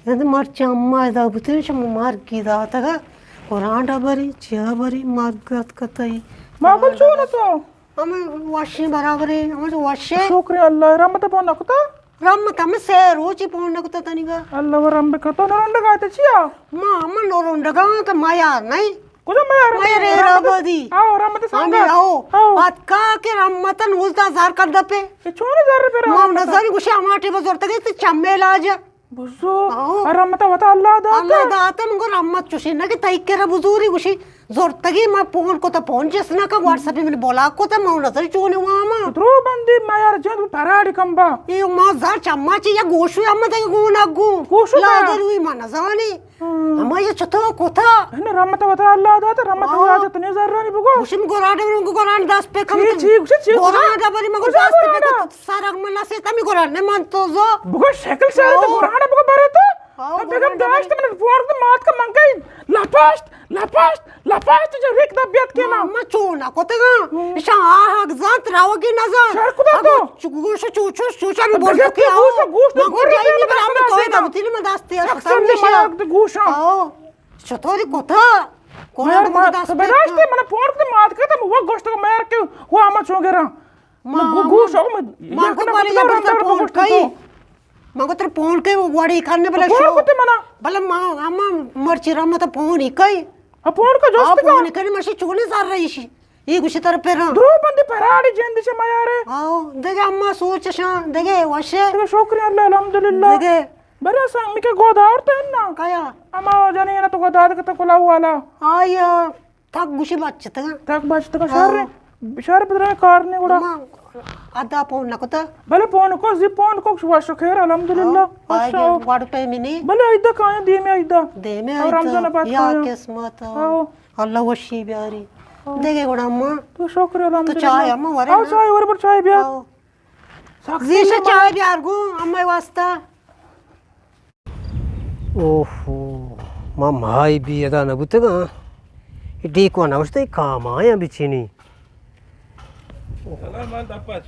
زند مرچی اما ادا بوتیں، شما مرگی داتگا۔ قرآن ڈا بری، چیا بری، مرگ ات کتئی۔ ماگل چون تو؟ ہمیں وشیں برابریں، ہمیں تو وشیں۔ شکر اللہ، رحمت پون نکتا؟ رحمت ہمیں سے روچی پون نکتا تنیگا۔ اللہ و رحم بکتو، نرنڈگا تے چیا؟ ما ہمیں نرنڈگا تو ما یار نہیں۔ کجا میار؟ میرے رابدی۔ آو، رحمت سنگت۔ آمی آو۔ آو۔ اتکا کہ رحمت نوزدہ ہزار کر دپے۔ اے چون ہزار روپے ما رحمت؟ نزانی گوشی ہما ٹیم زورتگی تے چمے علاج۔ بزو۔ آو۔ آ رحمت وتا اللہ داتا۔ اللہ داتا، من گو رحمت چوشی نہ کہ تئی کرا بزوری گوشی زورتگی، ما پون کو تا پون جس نہ کا، واٹس ایپ من بلاک کو تا، ما نزانی چون واما۔ درو بندی میار جند پراڑی کمبا۔ اے ما زار چما چی یا گوشو ہم دے گو نہ گو۔ گوشو لا کا؟ دروی ما نزانی۔ ہما یہ چتو کوتا؟ ہن رحمت وتا اللہ داتا، رحمت ہاں۔ اللہ جت نے زرانی بگو۔ گوشم گوران، گوران دست پہ کم۔ چی، چی، گوشی، چی، گوران دا بری مگو کجا دست پہ گوران؟ کم۔ سارا من سے تمی گوران نے من تو زو۔ بگو شکل شاید تو او۔ گوران بگو برے تو۔ او، تو بیگم گوران دا داشت بری۔ من فون تو مات کا منگئی۔ لپاشت، لپاشت، لپاشت جو ریک دا بیت کے نا۔ ما چونا کوتگا۔ ہم۔ ایشاں آہگ زانت راوگی نزانت۔ شر کدا تو؟ اگو چو-، گوش چو-، چو-، چوچا نو بولتو بگت کہ آو۔ گوش، گوش، مگو گوش، جائی نی گوش، برام گوش، تو گوش، گوش۔ دمتی نی من دستی گوش، اخسر گوش، میشا۔ گوش، گوش۔ آو۔ چطوری کتا؟ کنا یار، مگو ما دست تو بداشتے، من پورت مات کتا، وہ گوشت کو میر کے، وہ آما چون گرا۔ ما گو-، گوش، آو، من ما کو یقین پالی نہ یا کرتا، برتر رندا فون گوشت کئی۔ تو۔ من گو تر پون کے وڑی کنے بلے پون شو۔ کتے منا؟ بلے ما اما مرچی رحمت پون ہی کئی۔ آ پون کا جوست آ کا؟ پون کنے مرچی چونے زر رہی شی۔ یہ گوشی تر پیرا۔ درو بندی پراڑی جند چے میارے۔ آو، دگہ اما سوچ شاں، دگہ وشے۔ دگہ شکر اللہ الحمدللہ۔ دگہ۔ بلے سنگ مکے گود آورتے نا۔ کیا؟ اما جنین تو گود آد کتا کلاو والا۔ آیا۔ تک گوشی بچتگاں۔ تک بچتگاں، ہاں۔ شر، شر بدرائیں کار نے گڑا۔ ما ادا پون نہ کتا۔ بلے پون کو، زی پون کو، شوا شکر الحمدللہ۔ ہاں، آئی وش آؤ۔ گڑ پہ منی۔ بلے ایدا کایاں دیمے ایدا۔ دیمے اور ایدا۔ رمضان بعد یا کایاں۔ قسمت۔ ہاں۔ اللہ وشی بیاری۔ ہاں۔ دیگے گڑا ما۔ تو شکر الحمدللہ۔ تو چائے اما ورے ہاں، نا؟ چائے ور پر چائے بیا۔ ہاں۔ سختی زیشا ما۔ چائے بیار گو، اما واسطہ۔ اوہو، ما ماہی بی ادا نہ بوتگاں۔ اے ڈیکو نہ اوشتئی کام آیاں بچینی۔ سلام، مال دپچ۔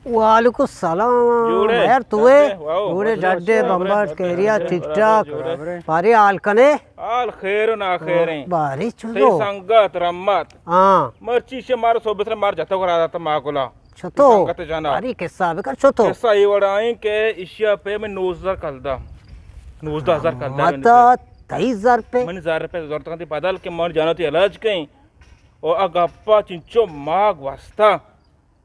وعلیکم السلام۔ جوڑے؟ یار تو اے؟ ڈڈے، واو، جوڑے، وش، ڈڈے، وش، بمباٹ، وش، خیریت، وش، ٹھیک ٹھاک۔ جوڑے۔ بارے حال کنے؟ حال خیر و ناخیریں۔ بارے چلو۔ تئی سنگت رحمت۔ ہاں۔ مرچی شے مار سوبتر مار جتو کرا داتا ما گلا۔ چتو؟ سنگت جانا۔ اری قصہ بکر، چتو؟ قصہ اے وڑا ایں کہ اشیا پہ من نوزدہ کلدہ، نوزدہ ہزار کلدہ من متا پہ۔ تئی زر پہ؟ من زر پہ زرتگاں تئی بدل کہ من جانا تئی علاج کئیں۔ او آ گپا چنچو ماگ واسطہ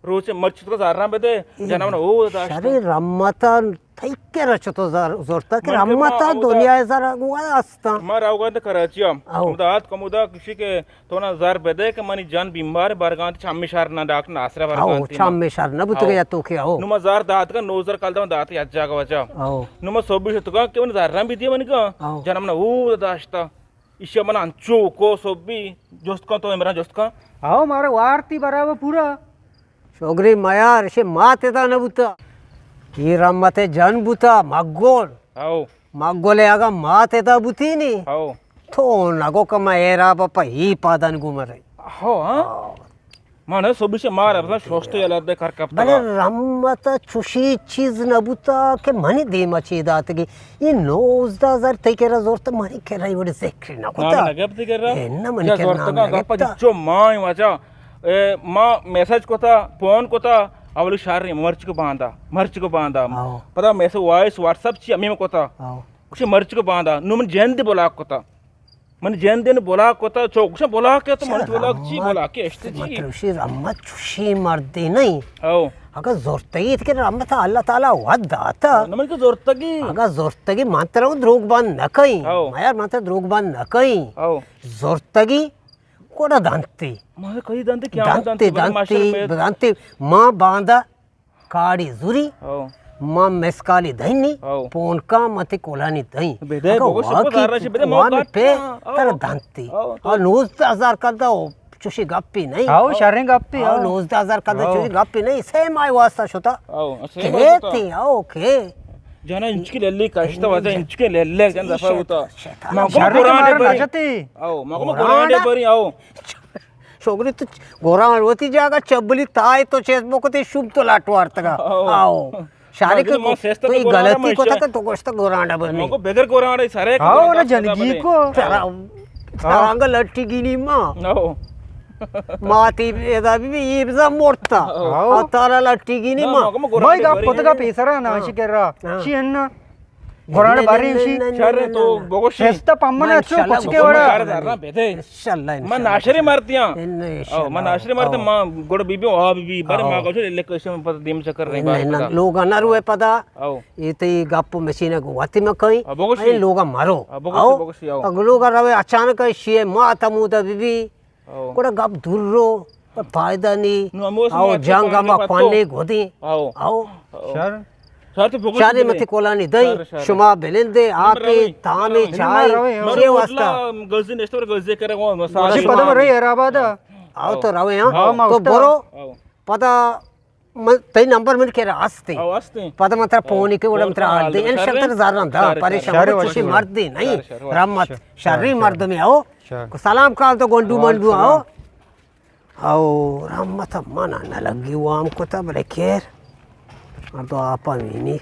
روچے مرچی تو زراں بدے، جناب نے او داشت۔ شری رحمتا تئی کرا چتو زر-، زرتا کہ من کہ رحمتا ما اودا دنیا زر گوا استاں۔ ما راوگا کراچی ء۔ او۔ اودا آت کمودا کشی کہ تو نا زر بدے کہ منی جان بیمار برگانت چمی شہر نا ڈاکٹر ناصر او، برگانتی نا۔ چمی شہر نہ بوتگے او۔ یا تو کہ او۔ نو ما زر دات کا نو زر کل دم دات یا جاگا وجہ۔ او۔ نو ما سوبی شتگا کہ من زر رم بیتی من کا۔ او۔ جنم نہ او داشتا۔ ایشا من انچو کو سوبی جست کن تو عمران جست کن۔ او مارا وارتی برابر پورا۔ شوگری میار ایشی مات ادا نہ بوتا۔ یہ رحمت جن بوتا مگول۔ او۔ مگولے اگاں مات ادا بوتینی، ہو۔ تو نگو کہ من اے راہ پہ ای پادان گوں مرے۔ ہو، ہاں؟ ہو۔ من سوبی چہ مارا بزاں شوشتو یلہ دے کر کپتگا۔ بلے رحمت چوشی چیز نہ بوتا کہ منی دیما چی داتگی۔ اے نوزدہ ہزار تئی کرا زورت، منی کرا اے وڑی ذکر نہ کتا۔ نہ، نہ، گپ دے کرا۔ اے نہ، منی کرا زورتگا نام نہ گپا گپتا۔ چو ماں واجہ۔ اے، ما میسج کتا، فون کتا، اولی شہر مرچی کو باندا، مرچی کو باندا۔ ہاں۔ پدا میسج وائس واٹس ایپ چی ہمیں کتا۔ ہاں۔ گوشے مرچی کو باندا، نو من جند بلاک کتا۔ من جند نے بلاک کتا، چو گوشے بلاک ہے تو من چا بلاک چی رحمت، بلاک ہے اشتے چی؟ مطلب شی رحمت چوشی مردی نہیں۔ ہاں۔ اگر زورتگی تھی کہ رحمت اللہ تعالی ود داتا۔ نہ من کو زورتگی۔ اگر زورتگی من ترا دروگ بند نہ کئی۔ ہاں۔ ما یار من ترا دروگ بند نہ کئی۔ ہاں۔ زورتگی گڑا دنتی۔ ما کئی دنتی، کیا دنتی، دنتی، بلے دنتی، ماشاءاللہ۔ دنتی۔ ما باندا کاڑی زوری، او۔ ما مسکالی دہنی، او۔ پون کا متی کولانی دہی۔ بدے، اگا بگو شپو واقعی دارا چی بدے، ما وام کاٹ پہ کیا، او۔ تر دنتی۔ او، تو اور نوزدہ ہزار کلدہ او چوشی گپی نہیں۔ او، شریں گپی، او۔ نوزدہ ہزار کلدہ او۔ چوشی گپی نہیں، سے ماہ واسطہ شتا۔ او، سے ماہ شتا۔ کہتے، او، کہ جانا انچ کی للی کشتا وجہ انچ کی للی جن دفعہ ہوتا۔ شیطان۔ ما کو شریں قرآن مارا بری۔ نجتی۔ او، ما کو قرآن قرآن بری، او۔ شوگری تو گورا وتی جاگہ چبلی تائے تو چیز بکتی شوم تو لاٹ وارتگا۔ او۔ آو۔ شارے کہ تو غلطی کو تھا کہ تو گوشت گورانڈا بر میں۔ کو بغیر گورانڈا سارے ہاں، وہ جنگی کو۔ ترا، ترا انگا لٹی گینی ماں۔ ماتی ادا بی بی یہ بزا مرتا۔ ہاں۔ تارا لٹی گینی ماں۔ میں گپ پتگا پیسرا نا، شی کر رہا۔ شی انّا۔ گورانڈ باری شی۔ شر تو بگوشی۔ سستا پمنا چو پچکے وڑا۔ انشاءاللہ، انشاءاللہ۔ من ناشری مرتیاں۔ من ناشری مرتے، ماں گڑ بی بی، آ بی بی، بارے ماں گوشو، لکشم پر دیم چکر نہیں، بارے پتا۔ لوگا نہ روئے پدا۔ اے تئی گپ مشینہ گو واتی مکئی۔ اے لوگا مرو۔ بگوشی، بگوشی، آؤ۔ اگر لوگا روئے اچانک شیئے ماں تمودا بی بی۔ گڑا گپ دور رو، پر فائدہ نی۔ آؤ، جنگ ہما کوانے گودی۔ آؤ۔ شر۔ شر تو بگوش شر بلے۔ متی کولانی دئی، شر، شر۔ شما بلندے، آپے، تامے، چائے، چے واسطہ؟ گزی نشتور گزی کرے، وہ مساج پدم رہی حیرآباد۔ آؤ تو روے، ہاں۔ تو برو۔ پدا من، تئی نمبر من کرا ہستے۔ پدا من ترا پونی کے، گڑا من ترا آل دے۔ انشاءاللہ ترا زاران دا، پریشان مت، چوشی مرد نہیں۔ رحمت، شری مردمے، آؤ۔ سلام کال تو گونڈو منڈو، آؤ۔ او رحمت منا نہ لگی وام کتا، بلے خیر۔ ہر تو آپا وینی۔